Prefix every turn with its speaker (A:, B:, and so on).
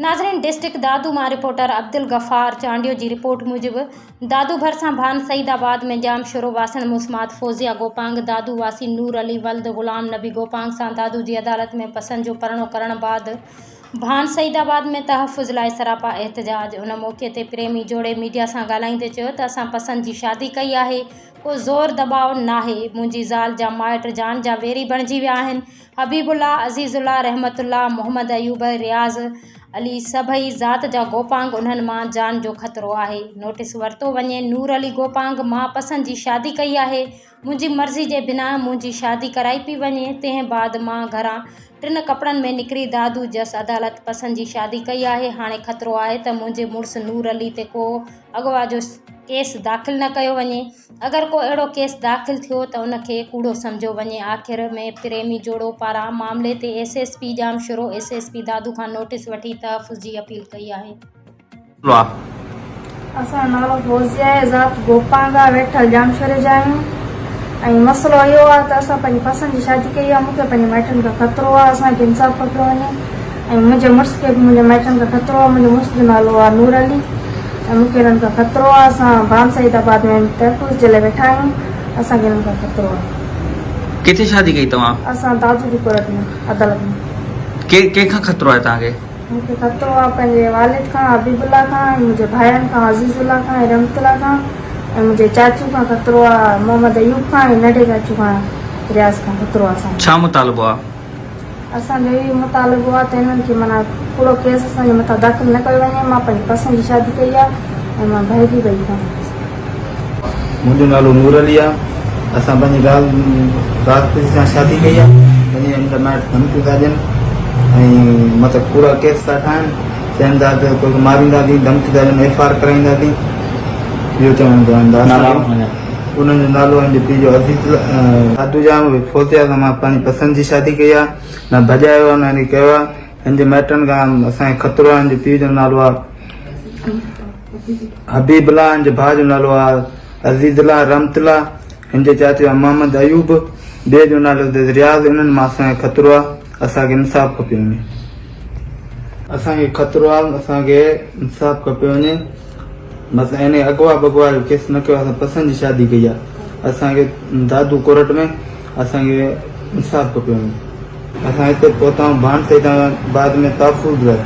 A: ناظرين ڊسٽرڪٽ دادو مان رپورٽر عبدالغفار چانڊيو جي رپورٽ موجب دادو ڀرسان ڀان سعيد آباد ۾ ڄام شورو واسڻ مسمات فوزيه گوپانگ دادو واسي نور علي ولد غلام نبي گوپانگ سان دادو جي عدالت ۾ پسند جو پرڻو ڪرڻ بعد ڀان سعيد آباد ۾ تحفظ لاء سراپا احتجاج ان موقعي تي پريمي جوڙي ميڊيا سان ڳالهائيندي چيو ته اسان پسند جي شادي ڪئي آهي ڪو زور دٻاء ناهي منهنجي زال جا مائٽ جان جا ويري بڻجي ويا آهن حبيب الله، عزيز الله، رحمت الله، محمد ايوب، رياض علي سڀئي ذات جا گوپانگ انهن مان جان جو خطرو آهي نوٽيس ورتو وڃي نور علي گوپانگ مان پسند جي شادي ڪئي آهي منهنجي مرضي جي بنا منهنجي شادي ڪرائي پئي وڃي تنهن بعد مان گهران ٽن ڪپڙن ۾ نڪري دادو جس عدالت پسند جي شادي ڪئي آهي هاڻي خطرو آهي ته منهنجي مڙس نور علي تي ڪو اغوا جو ڪيس داخل نه ڪيو وڃي. اگر ڪو اهڙو ڪيس داخل ٿيو ته ان کي ڪوڙو سمجهيو وڃي. آخر ۾ پريمي جوڙو پاران معاملي تي S S P Jamshoro, S S P Dadu کان نوٽيس وٺي تحفظ جي اپيل ڪئي آهي.
B: اسان جو نالو فوزيه آهي ذات گوپانگ آهي ويٺل ڄامشوري جا آهيون ۽ مسئلو اهو آهي ته اسان پنهنجي پسند جي شادي ڪئي آهي مون کي پنهنجي مائٽن کان خطرو آهي اسان کي انصاف کپيو وڃي ۽ منهنجي مڙس کي به منهنجي مائٽن کان خطرو آهي منهنجي مڙس جو نالو آهي نور علي ۽ مون کي انهن کان خطرو آهي اسان ڀان سعيد آباد ۾ تحفظ جي لاء ويٺا آهيون اسان کي انهن کان خطرو آهي.
C: ڪٿي شادي ڪئي توهان؟
B: اسان دادو جي ڪورٽ ۾ عدالت ۾.
C: ڪنهن کان خطرو آهي توهان کي؟
B: مون کي خطرو آهي پنهنجي والد کان حبيب الله کان ۽ منهنجي ڀائرن کان عزيز الله کان ۽ رحمت الله کان ۽ منهنجي چاچو کان خطرو آهي محمد ايوب کان ۽ ننڍي چاچو کان رياض کان خطرو آهي اسان کي.
C: ڇا مطالبو آهي؟
B: اسان جو اهو مطالبو آهي ته هنن کي معنيٰ ڪوڙو ڪيس اسان جي مٿان داخل نه ڪيو وڃي، مان پنهنجي پسند جي شادي ڪئي آهي ۽ مان ڀائجي پئي ڪانه.
D: منهنجو نالو نور علي آهي اسان پنهنجي راز راز خوشي سان شادي ڪئي آهي وڃي ان جا مائٽ ڌمڪيون ٿا ڏين ۽ مطلب ڪوڙا ڪيس ٿا ٺاهن چون ٿا ته توکي مارينداسين ڌمڪي ٿا ڏين ايف آر ڪرائينداسين اهو چون ٿا انهن جو نالو هن جي پيء جو عزيز دادو ڄام فوزيا سان مان پنهنجي پسند جي شادي ڪئي آهي نه ڀڄايو آهي نه هن ڪيو آهي هن جي مائٽن کان اسان کي خطرو آهي هن جي پيء جو نالو آهي حبيب الله هن جي ڀاء جو نالو آهي عزيز الله رحمت الله هن جي چاچي جو محمد ايوب ٻئي جو نالو اٿس رياض انهن مان اسان کي خطرو آهي اسان کي انصاف کپي وڃي اسان کي خطرو آهي اسان کي انصاف کپي وڃي بس انهي اغوا بغوا جو ڪيس نه ڪيو اسان پسند جي شادي ڪئي آ اسان کي دادو ڪورٽ ۾ اسان کي انصاف کپي وڃي اسان هتي پهتا آهيون ڀان سيد بعد ۾ تحفظ لاء.